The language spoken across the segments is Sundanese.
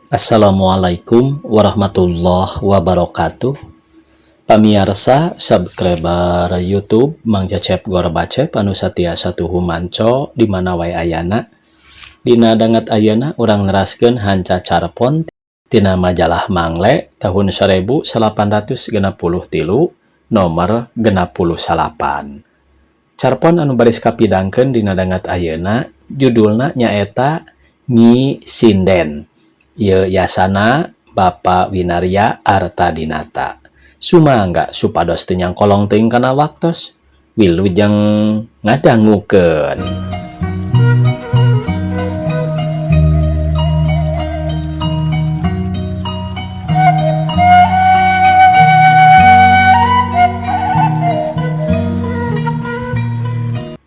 Assalamualaikum warahmatullahi wabarakatuh. Pamiarsa subscriber YouTube Mang Cecep Gorbacep anu satia satuhu manco di mana wae ayana. Dina danget ayeuna urang neraskeun hanca carpon tina majalah Mangle tahun 1863 nomor 69. Carpon anu baris kapidangkeun dina danget ayeuna judulna nyaeta Nyi Sinden. Ieu yasana Bapak Winarya Artadinata. Sumangga supados teu nyangkolong teuing kana waktos. Wilujeng ngadangukeun.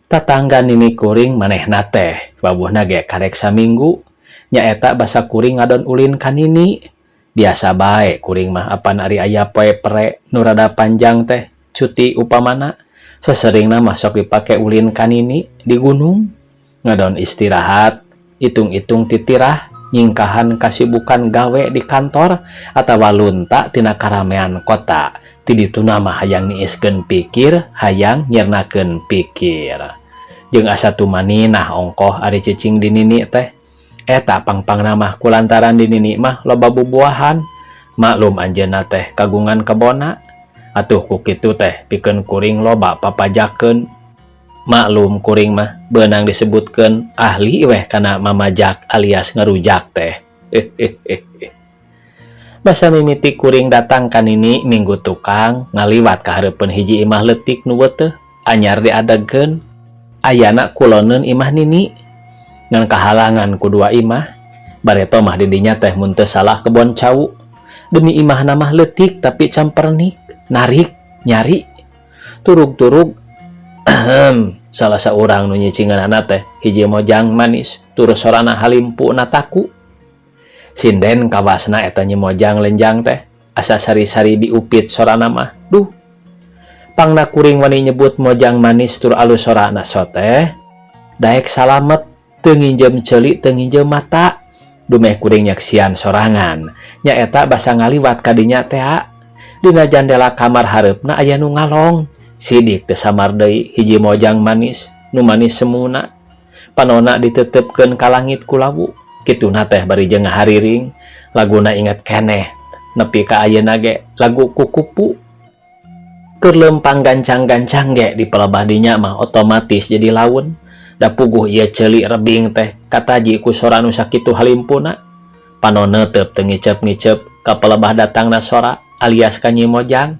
Tatangga nini kuring manehna teh wawuhna ge karek saminggu nyaeta basa kuring ngadon ulin ka nini. Biasa bae kuring mah apan ari aya poe pere nu rada panjang teh cuti upamana seseringna mah sok dipake ulin ka nini di gunung ngadon istirahat hitung-hitung titirah nyingkahan kasibukan gawe di kantor atawa lunta tina karamean kota. Ti dituna mah hayang niiskeun pikir, hayang nyernakeun pikir. Jeung asa tumaninah ongkoh ari cicing di nini teh. Eta pangpangna mah kulantaran di nini mah loba bubuahan. Maklum anjeunna teh kagungan kebona. Atuh ku kitu teh pikeun kuring loba papajakeun. Maklum kuring mah beunang disebutkeun ahli weh kana mamajak alias ngerujak teh. Basa mimiti kuring datang ka nini minggu tukang ngaliwat ka hareupeun hiji imah leutik nu weuteuh anyar diadegkeun. Ayana kuloneun imah nini ngan kahalangan ku dua imah. Bareto mah di dinya teh mun teu salah kebon cau. Demi imahna mah leutik tapi campernik, narik, nyari. Turug-turug salah saurang nu nyicinganana teh hiji mojang manis tur sorana halimpu nataku. Sinden kawasna eta nyi mojang lenjang teh asa sari-sari biupit sorana mah. Duh, pangna kuring wani nyebut mojang manis tur alus sorana soteh daek salamet teu nginjem ceuli teu nginjem mata. Dumeh kuring nyaksian sorangan nyaeta basa ngaliwat ka dinya teh. Dina jandela kamar hareupna aya nu ngalong sidik teu samar deui hiji mojang manis nu manis semuna panona ditetepkeun ka langit ku lawu. Kituna teh bari jeung ngahariring laguna inget keneh nepi ka ayeuna ge lagu kukupu. Keur leumpang gancang-gancang ge di pelebah dinya mah otomatis jadi laun. Da puguh ieu ceuli rebing teh kataji ku sora nu sakitu halimpuna. Panon neuteub teu ngiceup-ngiceup ka pelebah datangna sora alias ka Nyi Mojang.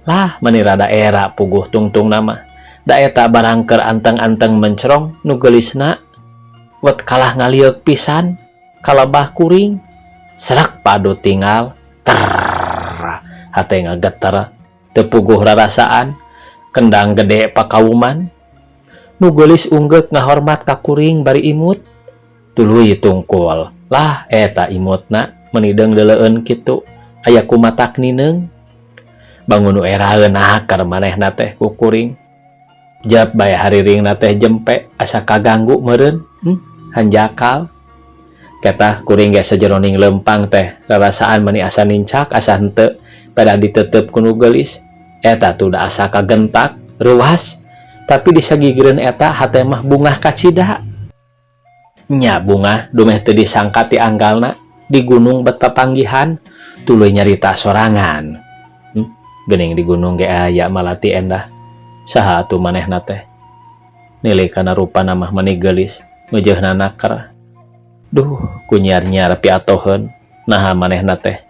Lah meuni rada era puguh tungtungna mah. Da eta barang keur anteng-anteng mencrong nu geulisna wet kalah ngalieuk pisan kalebah kuring serak padu tinggal ter hate ngageter teu puguh rarasaan kendang gede pakauman nu geulis unggeuk ngahormat ka kuring bari imut tuluy tungkul. Lah eta imutna meuni deung-deuleueun kitu aya kumatak nineung bangun nu eraeun akar manehna teh ku kuring. Jap bae hariringna teh jempe asa kaganggu meureun, hanjakal. Ketah kuring ge sajeroning leumpang teh rarasaan meuni asa nincak asa henteu pada ditetep ku nu geulis. Eta tuh da asa kagentak reuas tapi disagigireun eta hate mah bungah kacida. Nya bungah dumeh teu disangka ti anggalna di gunung bet papanggihan tuluy nyarita sorangan. Geuning di gunung ge aya malati endah. Saha atuh manehna teh? Nilai kana rupana mah meuni geulis, ngeujeuhna naker. Duh, ku nyiar-nyiar piatoheun naha manehna teh.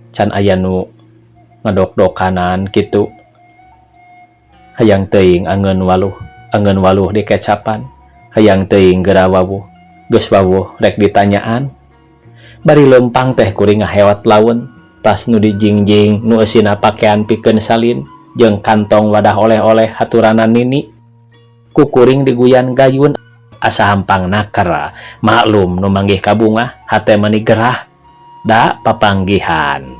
Can aya nu ngadok-dokanan kitu. Hayang teuing angeun waluh dikecapan. Hayang teuing geura wawuh, geus wawuh rek ditanyaan. Bari leumpang teh kuring ngahewat laun, tas nu dijingjing nu eusina pakean pikeun salin jeung kantong wadah oleh-oleh haturanan nini. Ku kuring diguyan gayun asa hampang naker. Maklum nu manggih kabungah hate meuni gerah da papanggihan.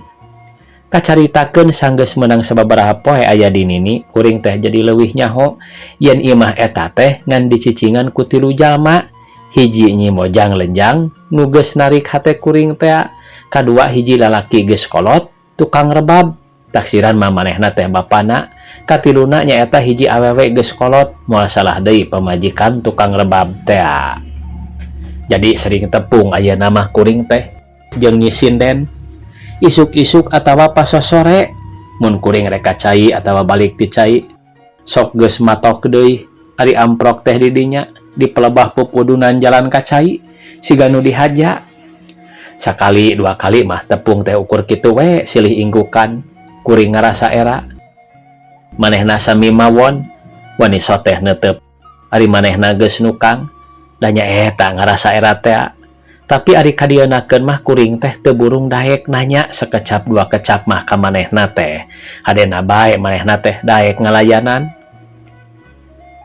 Kacaritakeun sanggeus meunang sababaraha poe aya di nini, kuring teh jadi leuwih nyaho yen imah eta teh ngan dicicingan ku tilu jalma. Hiji Nyi Mojang lenjang nu geus narik hate kuring teh Kadua hiji lalaki geus kolot tukang rebab, taksiran mah manehna teh bapana. Katiluna nyaeta hiji awewe geus kolot, moal salah deui pamajikan tukang rebab tea. Jadi sering tepung ayeuna mah kuring teh jeung nyi sinden isuk-isuk atawa pasosore mun kuring rek ka cai atawa balik ti cai, sok geus matok deui ari amprok teh di dinya di pelebah pupudunan jalan ka cai siga nu dihaja. Sakali dua kali mah tepung teh ukur kitu we, silih inggukan. Kuring ngarasa era manehna sami mawon wani soteh netep ari manehna geus nukang da nyaeta ngarasa era teh. Tapi ari kadieunakeun mah kuring teh teu burung daek nanya sekecap dua kecap mah ka manehna teh. Hadena bae manehna teh daek ngalayanan.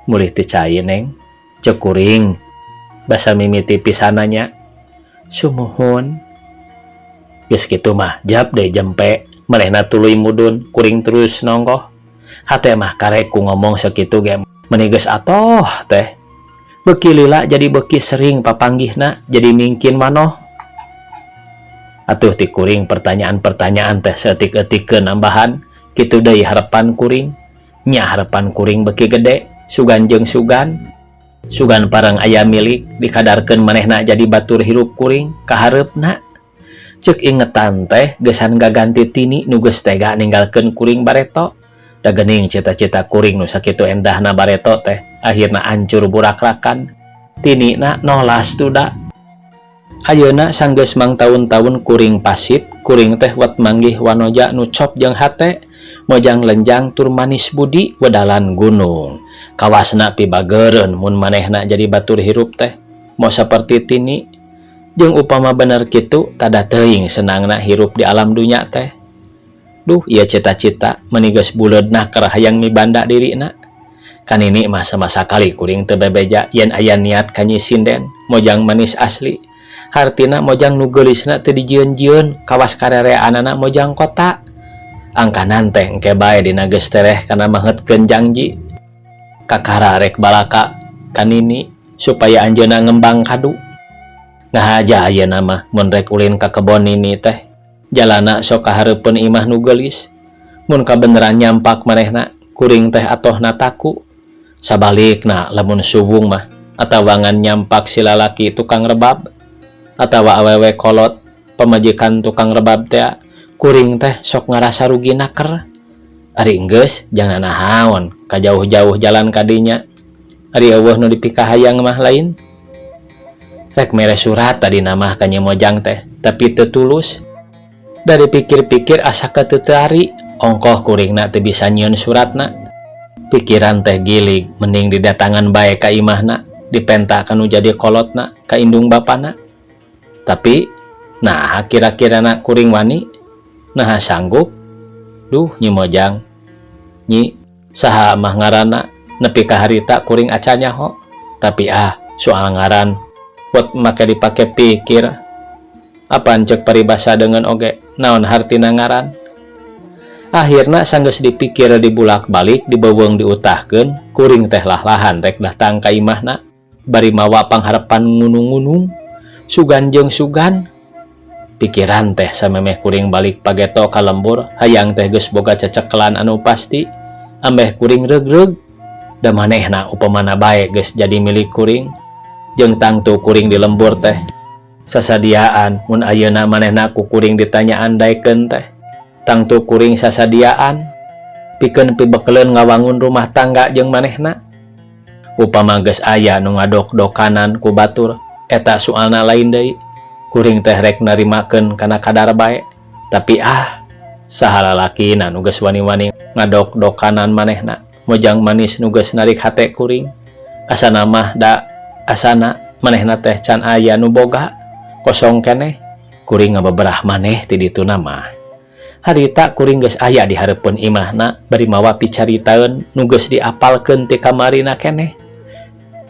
"Mulih ti cai, Neng?" cek kuring basa mimiti pisan nanya. "Sumuhun." Geus kitu mah jap deui jempe, manehna tuluy mudun, kuring terus nonggoh. Hate mah karek ku ngomong sakitu ge meuni geus atoh teh. Beuki lila jadi beuki sering papanggihna, jadi mingkin manoh atuh ti kuring. Pertanyaan-pertanyaan teh saeutik-eutikeun nambahan. Kitu deui harapan kuring nya, harapan kuring beuki gede, sugan jeung sugan, sugan parang aya milik dikadarkeun manehna jadi batur hirup kuring kahareupna. Cek ingetan teh gesan gaganti Tini nu geus tega ninggalkeun kuring bareto. Da geuning cita-cita kuring nu sakitu endahna bareto teh akhirna hancur burakrakan. Tini na nolas tuda. Ayeuna sanggeus mangtaun-taun kuring pasif, kuring teh wat manggih wanoja nu cop jeung hate, mojang lenjang tur manis budi, wedalan gunung. Kawasna pibageureun mun manehna jadi batur hirup teh, moal saperti Tini. Jeung upama bener kitu, tada teuing senangna hirup di alam dunya teh. Duh, ieu cita-cita meuni geus buleudna keur hayang mibanda dirina. Ka Nini mah sama sakali kuring teu bebeja yen aya niat ka nyi sinden, mojang manis asli. Hartina mojang nu geulisna teu dijieun-jieun, kawas karereanana mojang kota. Angkanan teh engke bae dina geus tereh kana maheutkeun jangji. Kakara rek balaka ka Nini supaya anjeunna ngembang kadu. Ngahaja ayeuna mah mun rek ulin ka kebon Nini teh jalana sok kahareupeun imah nu geulis. Mun kabeneran nyampak manehna, kuring teh atohna taku. Sabalikna lamun suwung mah atawa ngan nyampak si lalaki tukang rebab atawa awewe kolot pamajikan tukang rebab teh, kuring teh sok ngarasa rugi naker. Ari enggeus jangan nahaon ka jauh-jauh jalan kadinya, ari euweuh nu dipikahayang mah lain. Rek mere surat tadi mah ka Nyi Mojang teh, tapi teu tulus. Dari pikir-pikir asa keteuteari ongkoh kuringna teu bisa nyieun suratna. Pikiran teh gilig mending didatangan bae ka imahna, dipenta kanu jadi kolotna, ka indung bapana. Tapi nah kira-kira na kuring wani? Nah sanggup? Duh, Nyi Mojang, Nyi, saha mah ngaranna nepi ka harita kuring acan nyaho. Tapi ah, soal ngaran buat make dipake pikir. Apaan cek paribasa dengan oge naon hartina ngaran? Akhirna sanggeus dipikir dibulak-balik, dibeuweung diutahkeun, kuring teh lah-lahan rek datang ka imahna bari mawa pangharepan ngunung-ngunung, sugan jeung sugan. Pikiran teh samemeh kuring balik pageto ka lembur, hayang teh geus boga cecekelan anu pasti ambeh kuring regreg. Da manehna upamana bae geus jadi milik kuring, jeung tangtu kuring di lembur teh sasadiaan mun ayeuna manehna ku kuring ditanyaan daekeun teh, tangtu kuring sasadiaan pikeun pibekeleun ngawangun rumah tangga jeung manehna. Upama geus aya nu ngadok-dokanan ku batur, eta soalna lain deui, kuring teh rek narimakeun kana kadar bae. Tapi ah, saha lalakina nu geus wani-wani ngadok-dokanan manehna, mojang manis nu geus narik hate kuring? Asana mah da asana manehna teh can aya nu boga, kosong keneh. Kuring ngabeberah maneh ti dituna mah. Harita kuring geus aya di hareupeun imahna bari mawa picaritaeun nu geus diapalkeun ti kamarina keneh.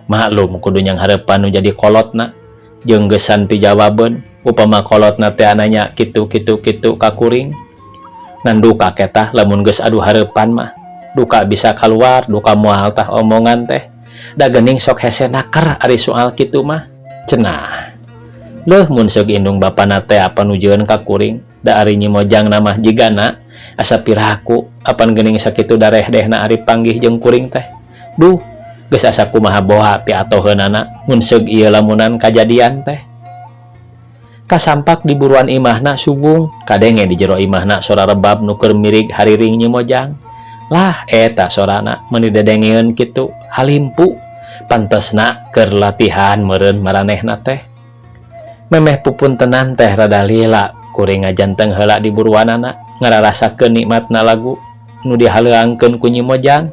Maklum kudu nyanghareupan nu jadi kolotna jeung geusan pijawabeun upama kolotna teh nanya kitu kitu kitu ka kuring. Ngan duka ketah lamun geus adu hareupan mah, duka bisa keluar duka moal tah omongan teh. Da geuning sok hese naker ari soal kitu mah cenah. Leuh mun seug indung bapana teh panujueun ka kuring, da ari Nyi Mojangna mah jigana asa piraku apan geuning sakitu darehdehna ari panggih jeung kuring teh. Duh, geus asa kumaha boha piatoheunana mun seug ieu lamunan kajadian teh. Kasampak di buruan imahna suwung, kadenge di jero imahna sora rebab nu keur mirig hariring Nyi Mojang. Lah eta sorana meuni dedengeun kitu, halimpu. Pantesna keur latihan meureun maranehna teh. Memeh pupuntenan teh rada lila kuring ngajanteng heula di buruanana ngararasakeun nikmatna lagu nu dihaleuangkeun ku Nyi Mojang.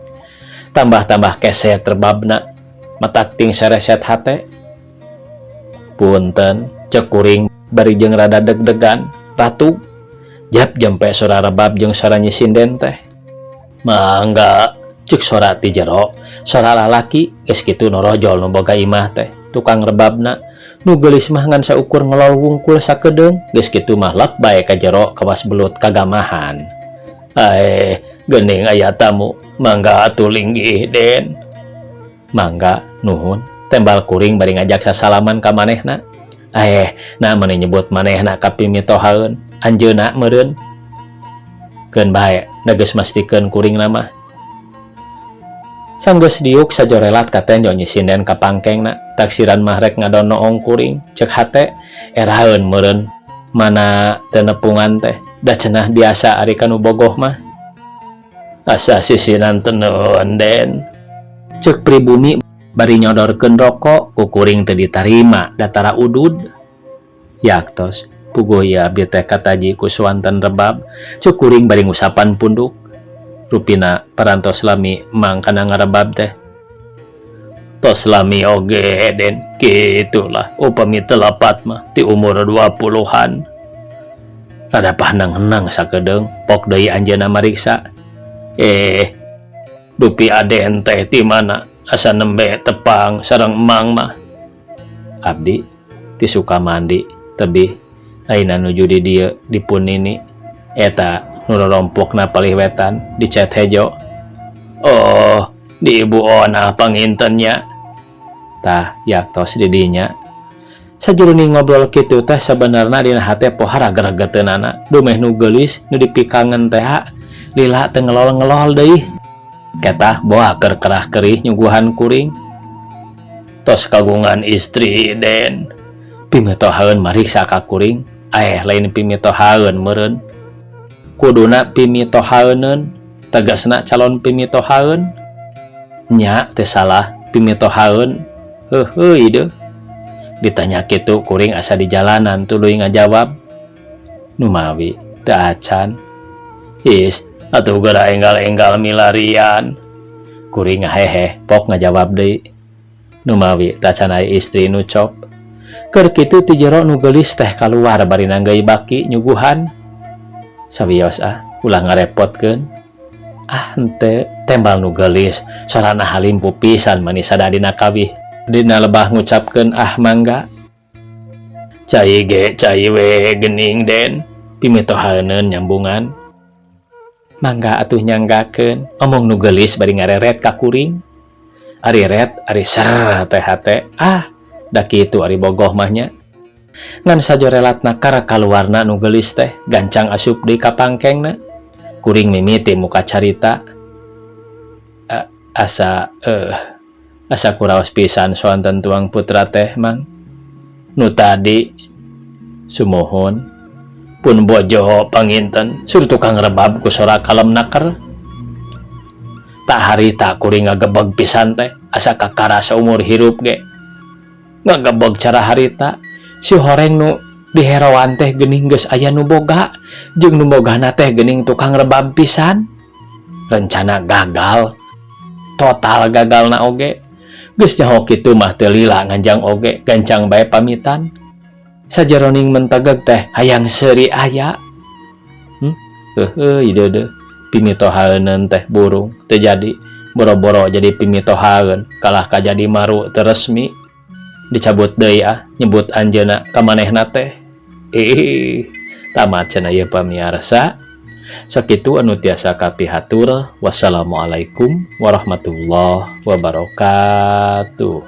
Tambah-tambah keset rebabna matak ting sareset hate. Punten, cek kuring bari jeung rada deg-degan, ratug. Jap jempe sora rebab jeung sora Nyi Sinden teh. Mangga, cek sora ti jero, sora lalaki geus kitu norojol nu boga imah teh, tukang rebabna. Nu geulis mah ngan saukur ngelol wungkul sakedeung, geus kitu mah lep bae ka jero kawas belut kagamahan. Aeh, geuning aya tamu, mangga atuh linggih, Den. Mangga, nuhun, tembal kuring bari ngajak sasalaman ka manehna. Aeh, nah meuni nyebut manehna ka pimitohaeun, anjeunna meureun. Keun bae, da geus mastikeun kuring mah. Sanggeus diuk sajorelat katenjo Nyi Sinden ka pangkengna, taksiran mah rek ngadonoong kuring, cek hate eraeun meureun mana teu nepungan teh, da cenah biasa ari ka nu bogoh mah. Asa sisinan teneun, Den. Cek pribumi bari nyodorkeun rokok, ku kuring teu ditarima da tara udud. Yaktos, puguh ieu abdi teh kataji ku suanten rebab, cek kuring bari ngusapan punduk. Rupina parantos lami mang kana ngarebab teh. Tos lami oge, Den, kitulah upami teu lepat mah ti umur 20-an. Rada pahenang-henang sakedeung, pok deui anjeunna mariksa. Eh, dupi Aden teh ti mana? Asa nembe tepang sareng emang mah. Abdi ti Sukamandi tebih ayeuna nuju di dieu dipun nini eta nu rorompokna palih wetan dicet hejo. Oh, di ibu onah panginten nya. Tah, yaktos di dinya. Sajeroning ngobrol kitu teh sabenerna dina hate pohara gregeteunana. Dumeh nu geulis nu dipikangen teh lila teu ngelol-ngelol deui. Ketah boa keur kerah-kerih nyuguhan kuring. Tos kagungan istri, Den. Pimitohaeun mariksa ka kuring. Aeh, lain pimitohaeun meureun. Kuduna pimitohaeuneun, tegasna calon pimitohaeun. Nya teu salah pimitohaeun. Heuheuy deuh. Ditanya kitu kuring asa di jalanan tuluy ngajawab. Numawi teu acan. Is, atuh geura enggal-enggal milarian. Kuring ngaheheh pok ngajawab deui. Numawi teu acan aya istri nu cop. Keur kitu ti jero nu geulis teh kaluar bari nanggeuy baki nyuguhan. Sawios ah, ulah ngarepotkeun. Ah henteu, tembal nu geulis, sorana halimpu pisan mani sada dina kawih. Dina lebah ngucapkeun ah mangga. Cai ge cai we geuning, Den, pimitohaeuneun nyambungan. Mangga atuh nyanggakeun, omong nu geulis bari ngareret ka kuring. Ari ret, ari ser teh hate. Ah, da kitu ari bogoh mah nya. Ngan sajorelatna kara kaluarna nu geulis teh gancang asup deui ka pangkengna. Kuring mimiti muka carita. Asa asa kuraos pisan soanten tuang putra teh, Mang. Nu tadi sumuhun pun bojo panginten sur tukang rebab ku sora kalem naker. Tak hari tak kuring ngagebeg pisan teh asa kakara saumur hirup ge. Ngagebeg cara harita si horeng nu diheroan teh geuning geus aya nu boga jeung nu bogana teh geuning tukang rebab pisan. Rencana gagal, total gagalna oge. Geus nyaho kitu mah teu lila nganjang oge, gancang bae pamitan. Sajeroning mentegeg teh hayang seuri aya. Heuheuy deudeuh. Pimitohaeuneun teh burung teu jadi, boro-boro jadi pimitohaeun kalah ka jadi maru teu resmi. Dicabut deui ah nyebut anjeunna ka manehna teh. Ih, tamat cenah ieu pamiarsa. Sakitu anu tiasa kapihatur. Wassalamualaikum warahmatullahi wabarakatuh.